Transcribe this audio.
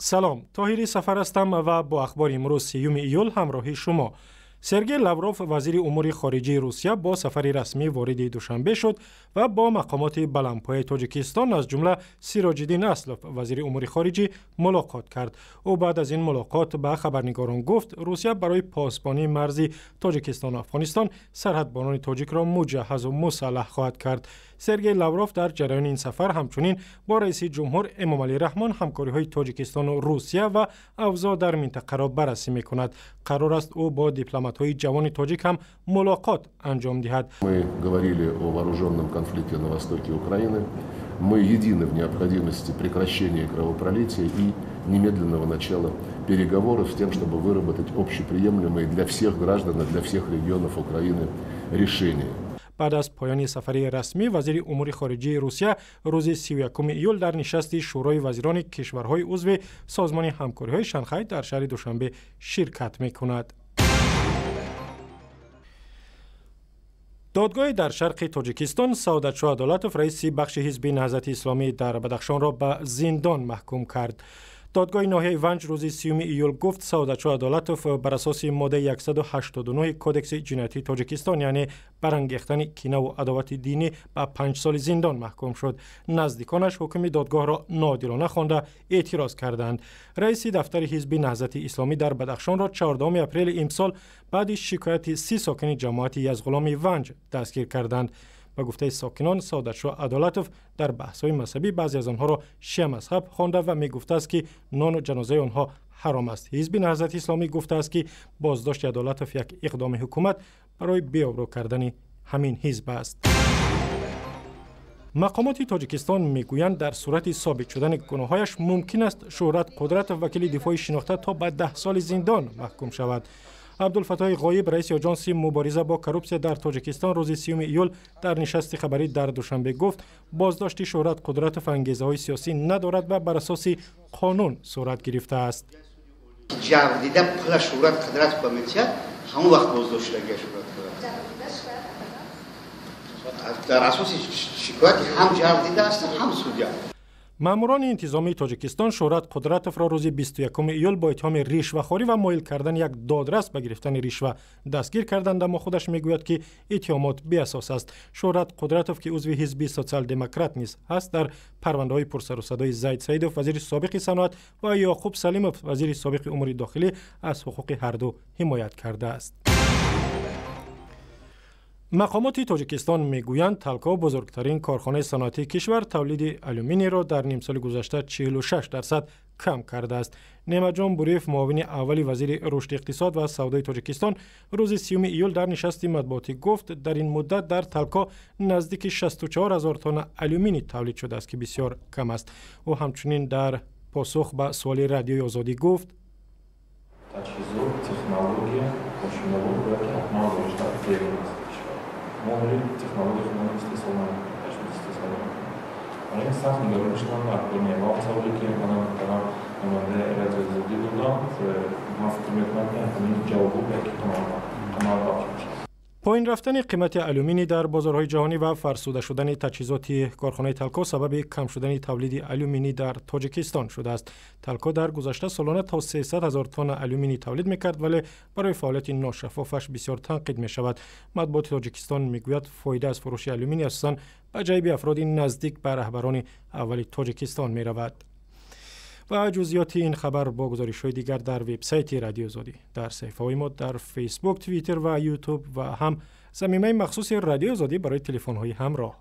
Салом, Тоҳири Сафар ҳастам ва бо ахбори имрӯз, 30 июл, ҳамроҳи шумо. Сергей Лавров, вазири умури хориҷии Русия, бо сафари расмӣ вориди Душанбе шуд ва бо мақомоти баландпояи Тоҷикистон, аз ҷумла Сироҷиддин Аслов, вазири умури хориҷӣ, мулоқот кард. Ӯ баъд аз ин мулоқот ба хабарнигорон гуфт, Русия барои посбонии марзи Тоҷикистону Афғонистон сарҳадбонони тоҷикро муҷаҳҳазу мусаллаҳ хоҳад кард. Сергей Лавров дар ҷараёни ин сафар ҳамчунин бо раиси ҷумҳур Эмомалӣ Раҳмон ҳамкориҳои Тоҷикистону Русия ва авзоъ дар минтақаро баррасӣ мекунад. Қарор аст, ӯ бо дипломатҳои ҷавони тоҷик ҳам мулоқот анҷом диҳад. Мы говорили о вооруженном конфликте на востоке Украины. Мы едины в необходимости прекращения кровопролития и немедленного начала переговоров с тем, чтобы выработать общеприемлемые для всех граждан и для всех регионов Украины решения. Баъд аз поёни сафари расмӣ вазири умури хориҷии Русия рӯзи 31 июл дар нишасти Шӯрои вазирони кишварҳои узви Созмони ҳамкориҳои Шанхай дар шаҳри Душанбе ширкат мекунад. Додгоҳи дар шарқи Тоҷикистон Саодатшоҳ Адолатов, раиси бахши ҳизби Наҳзати Исломӣ дар Бадахшонро, ба зиндон маҳкум кард. Додгоҳи ноҳияи Ванҷ рӯзи 30 июл гуфт, Саодатшоҳ Адолатов бар асоси моддаи 189 Кодекси ҷиноятии Тоҷикистон, яъне барангехтани кинаву адовати динӣ, ба 5 соли зиндон маҳкум шуд. Наздиконаш ҳукми додгоҳро ноодилона хонда, эътироз карданд. Раиси дафтари ҳизби Наҳзати Исломӣ дар Бадахшонро 14 апрели имсол баъди шикояти 30 сокини ҷамоати Язғуломи Ванҷ дастгир карданд. Ба гуфтаи сокинон, Саодатшоҳ Адолатов дар баҳсҳои мазҳабӣ баъзе аз онҳоро шиамазҳаб хонда ва мегуфтааст, ки нону ҷанозаи онҳо ҳаром аст. Ҳизби Наҳзати Исломӣ гуфтааст, ки боздошти Адолатов як иқдоми ҳукумат барои беобрӯ кардани ҳамин ҳизб аст. Мақомоти Тоҷикистон мегӯянд, дар сурати собит шудани гуноҳҳояш мумкин аст Шӯҳрат Қудратов, вакили дифои шинохта, то ба 10 соли зиндон маҳкум шавад. Абдулфатоҳи Ғоиб, раиси Оҷонси мубориза бо коррупсия дар Тоҷикистон, рӯзи 30 июл дар нишасти хабарӣ дар Душанбе гуфт, боздошти Шӯҳрат Қудратов ангезаҳои сиёсӣ надорад ва бар асоси қонун сурат гирифтааст. Ҷабрдида пула Шӯҳрат Қудратов ба метиҳад, ҳамон вақт боздошт шудагия Шӯҳрат Қудратов дар асоси шикояти ҳам ҷабрдида аст, ҳам судя. Маъмурони интизомии Тоҷикистон Шӯҳрат Қудратовро рӯзи 21 июл бо иттиҳоми ришвахорӣ ва моил кардани як додрас ба гирифтани ришва дастгир карданд, аммо худаш мегӯяд, ки иттиҳомот беасос аст. Шӯҳрат Қудратов, ки узви ҳизби Социал-демократ низ ҳаст, дар парвандаҳои пурсарусадои Зайд Саидов, вазири собиқи саноат, ва Ёқуб Салимов, вазири собиқи умури дохилӣ, аз ҳуқуқи ҳарду ҳимоят кардааст. Мақомоти Тоҷикистон мегӯянд, Талко, бузургтарин корхонаи саноатии кишвар, тавлиди алюминийро дар нимсоли гузашта 46% кам кардааст. Неъматҷон Буриев, муовини аввали вазири рушди иқтисод ва савдои Тоҷикистон, рӯзи 30 июл дар нишасти матбуотӣ гуфт, дар ин муддат дар Талко наздики 64 ҳазор тонна алюминий тавлид шудааст, ки бисёр кам аст. Ӯ ҳамчунин дар посух ба суоли Радиои Озодӣ гуфт: Таҷҳизот, технология, мошиновод бояд ки ҳатман дошта берун аз кишвар. Мо ҳоли технология худамон истеҳсол намекунем, таҷҳизот истеҳсол намекунем. Барои ин сахт нигарон шудам дар кор. Ва он саволе, ки мана муҳтарам намояндаи Радиои Озодӣ доданд, ман фикр мекунам, ки ҳамин ҷавобҳо бояд ки қаноатбахш бошад. Поин рафтани қимати алюминий дар бозорҳои ҷаҳонӣ ва фарсуда шудани таҷҳизоти корхонаи Талко сабаби кам шудани тавлиди алюминий дар Тоҷикистон шудааст. Талко дар гузашта солона то 300 ҳазор тонна алюминий тавлид мекард, вале барои фаъолияти ношаффофаш бисёр танқид мешавад. Матбуоти Тоҷикистон мегӯяд, фоида аз фурӯши алюминий асосан ба ҷайби афроди наздик ба раҳбарони аввали Тоҷикистон меравад. Ва ҷузъиёти ин хабар бо гузоришҳои дигар дар вебсайти Радиои Озодӣ, дар саҳифаҳои мо дар Фейсбук, Твиттер ва Ютуб ва ҳам замимаи махсуси Радиои Озодӣ барои телефонҳои ҳамроҳ.